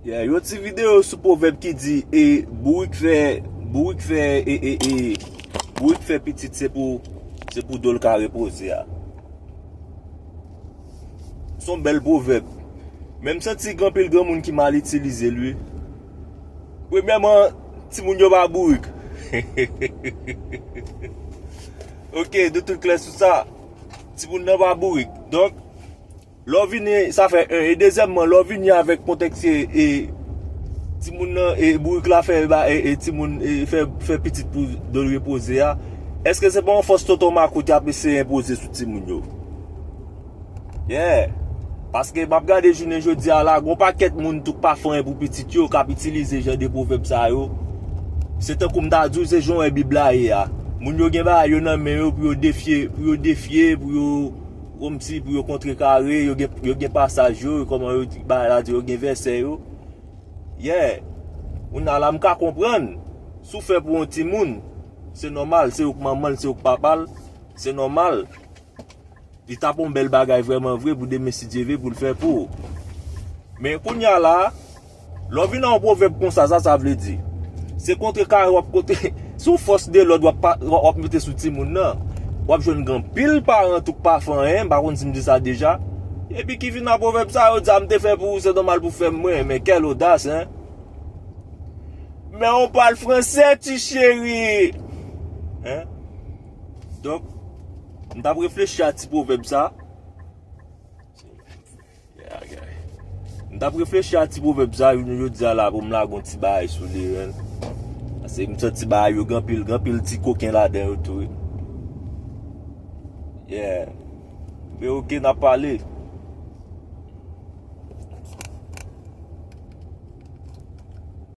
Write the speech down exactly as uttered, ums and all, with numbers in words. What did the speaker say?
Yeah, yon ti videyo sou pwovèb ki di e bourik fè bourik fè e e e bourik fè pitit se pou se pou do l ka repoze a. Se yon bèl pwovèb. Men m santi gen anpil granmoun ki mal itilize l wi. Premyèman, timoun yo pa bourik. Ok, nou tout klè sou sa. Timoun nan pa bourik. Donk, lè w vini, sa fè en. E dezyèmman, lè w vini avèk kontèks e, e timoun nan, e bourik la fè, ba, e, e timoun, e fè, fè pitit pou do l repoze a, èske se pa yon fòs tonton makout y ap eseye enpoze sou timoun yo? Yeah. Paske m ap gade jounen jodi a la, gon pakèt moun tout pa fè anyen pou pitit yo k ap itilize jan de pwovèb sa yo. Se tankou m ta di w, se jan w wè Bib la ye a. Moun yo gen bagay yo nan men yo pou yo defye, pou yo defye, pou yo kòmsi pou yo kontrekare, yo gen, yo gen pasaj yo, kòman yo di, bagay la di, yo gen vèsè yo. Yeah. Kounye a la, m ka konprann. Si w fè pou yon timoun, se nòmal, se ou k manman l, se ou k papa l, se nòmal. Li t ap yon bèl bagay vrèman vre pou demen si Dye vle pou l fè pou ou. Men kounye a la, lè w vin nan yon pwovèb konsa, sa sa vle di? Se kontre kare w ap kontre. Si w fòs de lòd w ap pa- w ap mete sou timoun nan, w ap jwenn gen anpil paran tou k pa fè anyen, m pa konn si m di sa deja. Epi ki vin nan pwovèb sa yo di a m te fè pou ou, se nòmal pou fè m mwen, men kèl odas, hein? Men on pral fransè ti cheri. Hein? Donk, m t ap reflechi a ti pwovèb sa. M t ap reflechi a ti pwovèb sa, jounen jodi a la pou m lage yon ti bagay sou li, hein. Paske m santi bagay yo gen anpil, gen anpil ti koken ladan yo tou wi. Yeah. Men ok, n ap pale.